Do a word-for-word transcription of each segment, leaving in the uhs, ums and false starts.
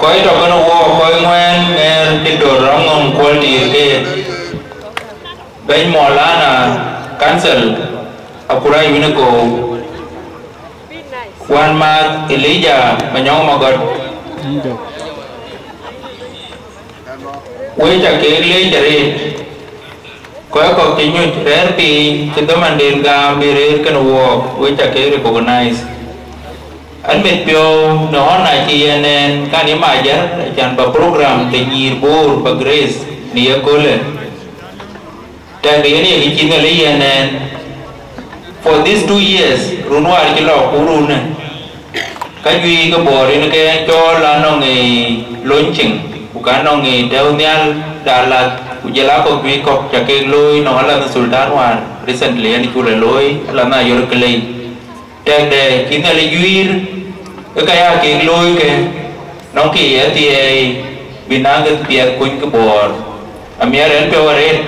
Kɔc tɔ̈ kenë wook, kɔc ŋuɛ̈ɛ̈n ŋɛɛr Diktor Aŋɔŋ Kuɔl Diir Keet, bɛ̈ny Maulana Council, Akurac Winigo, wänmääth Elijah Manyɔk Magɔt. Wek ca kek leec arëët. Kɔc kɔ̈k cï nyuc rɛ̈ɛ̈r piny cï dhamanden gam bï rëër kenë wook, wek ca kek recognize. An mit piɔ̈u në ɣɔn acï yen ɛn kan ye mac jäl, acan ba program de nyïïr Bor ba grace në ye köölë. Tɛ̈k yen ye kë cï Nhialic yen ɛn. For these two years, run wäär cï lɔ ku runë, ka juëc ke Bor yen ke cɔɔl anɔŋ ë launching, ku ka nɔŋ ë tɛ̈ɛ̈u nhial de alath, ku jɔl a kɔ̈k juëc kɔ̈k ca kek looi nɔŋ alath Sultan wäär recently yen cuk lɔ looi, alath Ayɔr Clay. Tɛ̈kde cï Nhialic juiir, ke ka ya kek looi ke, nɔŋ kë ye thiɛɛi, bï naŋ kë piɛth kuny ke Bor. Amiɛr ɛn piɔ̈u arëët.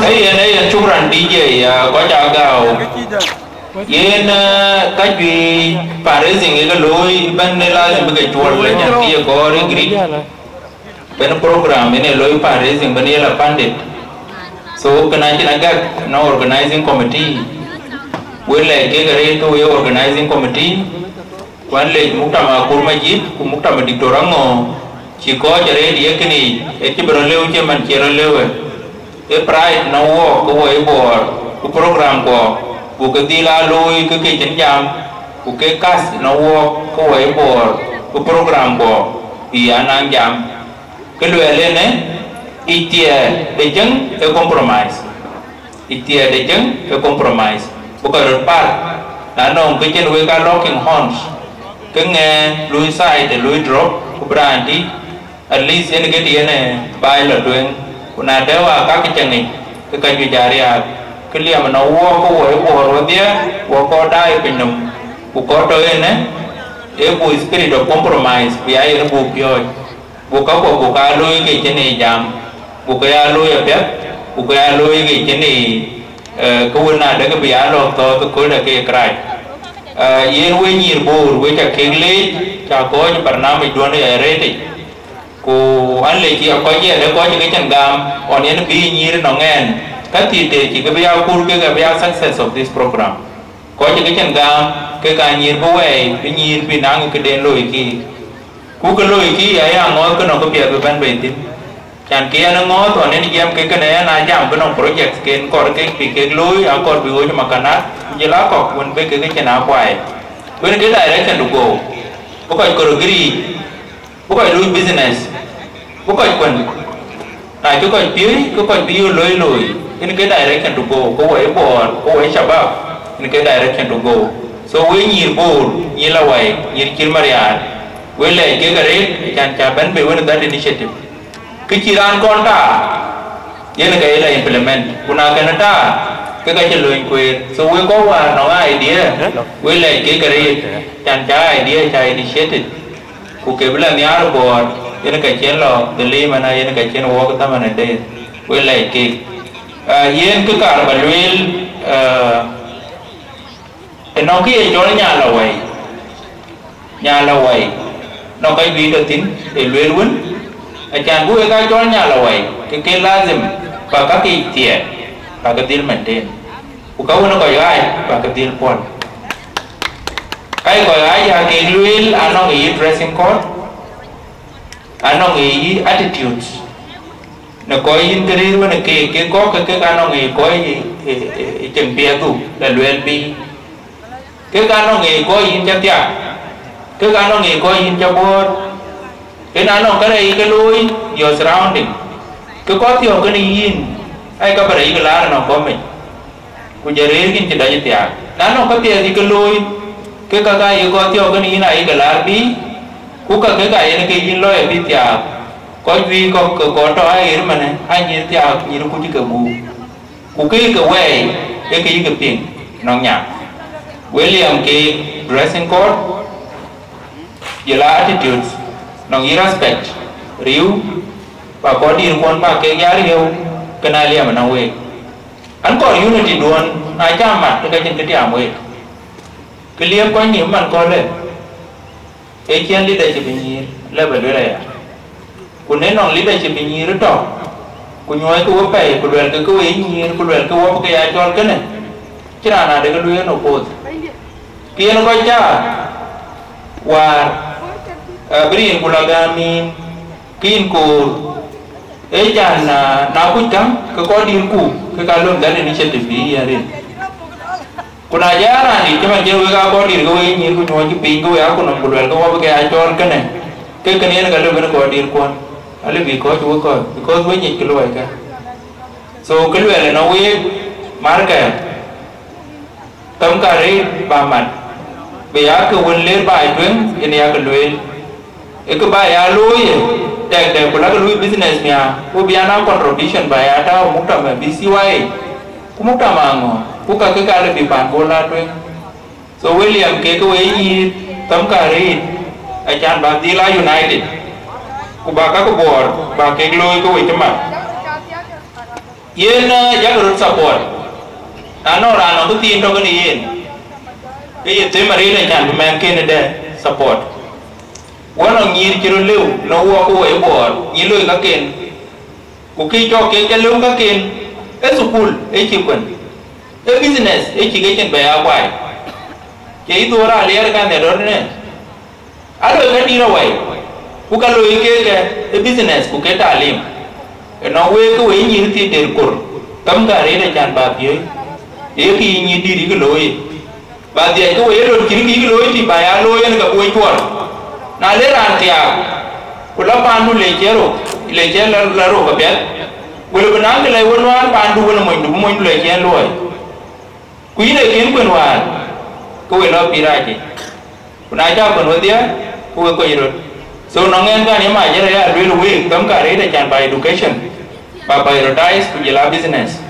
Ee yen, ee yen, shukran D J, ya kɔc aa gääu. Yen, eh, ka juëc fundraising ye ke looi ëbɛ̈n, ë lazim bï ke cuɔl, le nyan kë ye kɔɔr ë Greek. Bɛ̈n program yen ë looi fundraising bɛ̈n ye la funded. So kënë acïn agak në organizing committee. Wek lɛc kek arëët ke wek organizing committee. Ku an lec muktama Akur Majid ku muktama Diktor Aŋɔŋ, cï kɔc arëët ye kënë yic, ë cï bï rɔt lëu cï man cï rɔt lëu ë. Ë pride në wook ke wɔ ye Bor, ku program kuɔ, buk ke dhil aa looi ke ke cïn jam, ku ke kath në wook ke wɔ ye Bor, ku program kuɔ, bï aa naŋ jam. Kë luɛɛl ënë, yic thiɛɛr de cieŋ ë compromise. Yic thiɛɛr de cieŋ ë compromise. Bï kɔc röt par, na nɔŋ kë cïn wek aa locking horns, ke ŋɛɛ lui side, lui drop, ku bï raan tïc, at least yen ke të yen ë baai lɔ tueŋ. Ku na dɛ̈ wäär ka ke cieŋ yic, ke ka juëc aa riääk. Kë liɛm ënɔɔnë wook ke wɔ ye Bor wedhie, wɔ kɔc daai pinynhom, ku kɔc tɔ̈ ënë, ee buk spirit of compromise bï aa yen buk piɔ̈ɔ̈c. Buk kakuɔ buk aa looi ke cïn ë jam, buk ke ya looi apiɛth, buk ke ya looi ke cïn ë, eh, ke wën na dek bï aa lɔ thɔ̈ɔ̈th ëkööl de ke kërac. Eh, yen we nyïïr Bor, we ca kek leec, ca kɔc barnamij duɔ̈n ë rëëtic. Ku an lec ya kɔc yɛn ë kɔc ke cïn gam, ɣɔn yen bï nyïïr ënɔŋ ɛn, ka thii tëë cï ke bï aa kur kek abï aa success of this program. Kɔc ke cïn gam, ke ka nyïïr bï wɛɛi, bï nyïïr bï naŋ këden looi kï. Ku kë looi kï aya ŋɔɔth ke nɔŋ këpiɛth bï bɛ̈n bei thïn. Can kë yɛn ë ŋɔɔth ɣɔn yen jiɛɛm kek kënë yen aa jam bï nɔŋ projects ken kɔɔr kek bï kek looi, akɔɔr bï ɣööc makanat, ku jël akɔ̈k wën bï kek cïn aa kuai. Wën ke direction to go. Bï kɔc kɔɔr agreed, bï kɔc looi business, bï kɔc kuën. Na cï kɔc piööc, ke kɔc bï yöök looi looi. Yen ke direction to go, ke wɔ ye Bor, ke wɔ ye shabab. Yen ke direction to go. So we nyïïr Bor, nyïïr Lawai, nyïïr Cïr Marial, we lɛc kek arëët, acan ca bɛ̈n bei wën that initiative. Kë cï raan kɔn taar, yen ka ye la implement. Ku na kënë taar, ke ka cï lööny kueer. So we kɔc wäär nɔŋ idea, we lɛc kek arëët, acan ca idea ca initiated. Ku ke bï la nhiaar Bor, yen ka cïn lɔ dhiliim ëna, yen ka cïn wɔk dhaman ëdë, we lɛc kek. Ah, yen kë kaar ba lueel, ah, ënɔŋ kë ye cɔl Nyalawai. Nyalawai, nɔŋ ka juëc tɔ̈ thïn, ë lueel wën, acan bï wek aa cɔl Nyalawai, ke ke lazim ba ka ke thiɛɛr, ba ke dhil maintain. Ku ka wën kɔc ɣaac, ba ke dhil puɔ̈l. Ka ye kɔc ɣaac ya kek lueel, anɔŋ ë yï dressing code, anɔŋ ë yï attitudes. Në kɔc yïn ke rëër wën ë keek, kek kɔ̈k ke kek anɔŋ ë kɔc ë, ë, ë, ë cieŋ piɛth dhuk la lueel bï. Kek anɔŋ ë kɔc yïn cä thiak, kek anɔŋ ë kɔc yïn cä buɔ̈ɔ̈r. Yen anɔŋ kërɛɛc ke looi your surrounding. Ke kɔc thiɔ̈k kenë yïn, ayï ka bä rɛc yï ke laar ënɔŋ kɔ̈mec. Ku jɔ rëër yïn cï dɔc ë thiaak. Na nɔŋ käpiɛth yï ke looi, ke ka ka ye kɔc thiɔ̈k kenë yïn ayï ke laar bï, ku ka ke ka yen ke yïn lɔɔi abï thiaak. Kɔc juëc kɔ̈k ke kɔn tɔ̈ aɣeer ëmënë, aa nyïïr thiaak nyïïr kuc ke guur. Ku ke ke wɛɛi, ee ke yï ke piŋ ënɔŋ nyan. William ke dressing code, jɔl a attitudes, nɔŋ yï respect, riëëu, ba kɔc dït kuɔn ba kek ya riëëu, kënë aliɛm ënɔŋ week. An kɔɔr unity duɔ̈n, na cä mat, ke ka cïn kë tiaam week. Kë liep kɔc nïïm man kɔ̈lë, ee cïn leadership nyïïr, lë bë luel aya. Ku në nɔŋ leadership nyïïr tɔ̈, ku nyuɔɔckë we pɛ̈i, ku luɛlkë ke we nyïïr, ku luɛlkë wɔ bï ke ya cɔl kënë, cïn raan ade ke lueel në koth. Kë yen kɔc cä waar, eh, bï rin ku la gäm nïïm, kë yïn koor, ee can, ah, na kuc käŋ, ke kɔc dït ku, ke ka lööm that initiative bï yen rin. Ku na jɔ raan dït cï man cïn wek aa kɔc dït ke wek nyïïr ku nyuɔɔckë piny ke wek aa ku nɔm ku luɛlkë wɔ bï ke ya cɔl kënë, ke kënë yen ka lëu bï kɔc dït kuɔn, alëu bï kɔc wek kɔc, because wek nyic kë luɔikë. So kë luɛl ënɔŋ week, markë, thɛmkë arëët ba mat, bï ya kë wën leer baai tueŋ yen ya kë lueel. Ë kë ba ya looi ë tɛ̈k tɛ̈k ku lakë luui business nhiaar, ku bï ya na contribution ba ya tääu muktamar B C Y A, ku muktamar ŋö, ku ka kë ka lë bï paan Bor la tueŋ. So William, ke kë we nyïïr, thɛmkë arëët, acan ba dhil a united, ku ba kakë Bor, ba kek looi ke we cï mat. Yen, eh, yak röt support. Na nɔŋ raan nɔŋ kë thiin tɔ̈ kenë yen, ke ye them arëët acan bï mɛnhken ë dɛ support. Wɔ nɔŋ nyïïr cï röt lëu në wɔ ke wɔ ë Bor, nyïïr loi kaken, ku kë cɔk kek cä lëu kaken, ee thukul ë cï kuën, ee business ë cï ke cïn bɛ ya kuai. Ke yï dhuɔ̈ɔ̈r aliɛɛr kan nhial röt ënë, aloi ka dït awai, ku ka loi kek ke ë business ku ke talim. Ënɔŋ week ke we nyïïr thii der kor, thɛmkë arëët acan ba piööc, ee kë yï nyïïr dït yï kë looi. Ba dhiɛc ke we ye lon cïn kë yï kë looi tï ba ya looi yen ka bï we cuɔl. Na le raan thiaak, ku la paandu le cï rok, le cï la, la rok apiɛth, wël bï naŋ kë lɛc we nuaan paandu wën ë monydu bï monydu le cï en luɔi. Ku yïn ee kën kuën wäär, ke we lɔ pïïr acï. Ku na cä kuën wedhie, ke we kony röt. So nɔŋ ɛn kan ye mac ënë ya lueel week, thɛmkë arëët acan ba education, ba prioritize ku jɔl a business.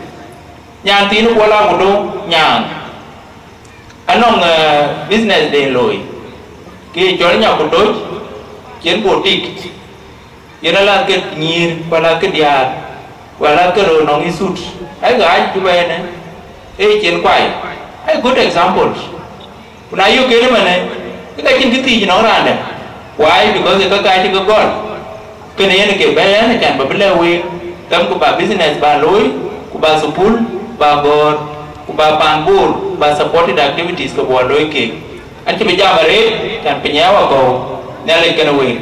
Nyan thiin kuɔl a ku do nyaaŋ. Anɔŋ, eh, business den looi. Kë ye cɔl nya ku toc, cïn boutique. Yen alath ke nyïïr, ku alath ke diäär, ku alath ke röör nɔŋ yï suit. Ai ɣaac cï bɛ̈ɛ̈i ënë, ee cin kuai. Ai good examples. Ku na yök kënë ëmënë, ke ka cïn kë thiic nɔŋ raan dɛ̈. Why? Because ë käkkä cï ke gɔl. Kënë yen ke bɛ̈ɛ̈i ɛn acan ba bï lɛ̈k week, thɛmkë ba business ba looi, ku ba thukul ba gɔ̈ɔ̈r, ku ba paan Bor ba supported activities ke bɔ̈ looi keek. An cï bï jam arëët, can piny ë wakɔ̈u, Nhialic kenë week.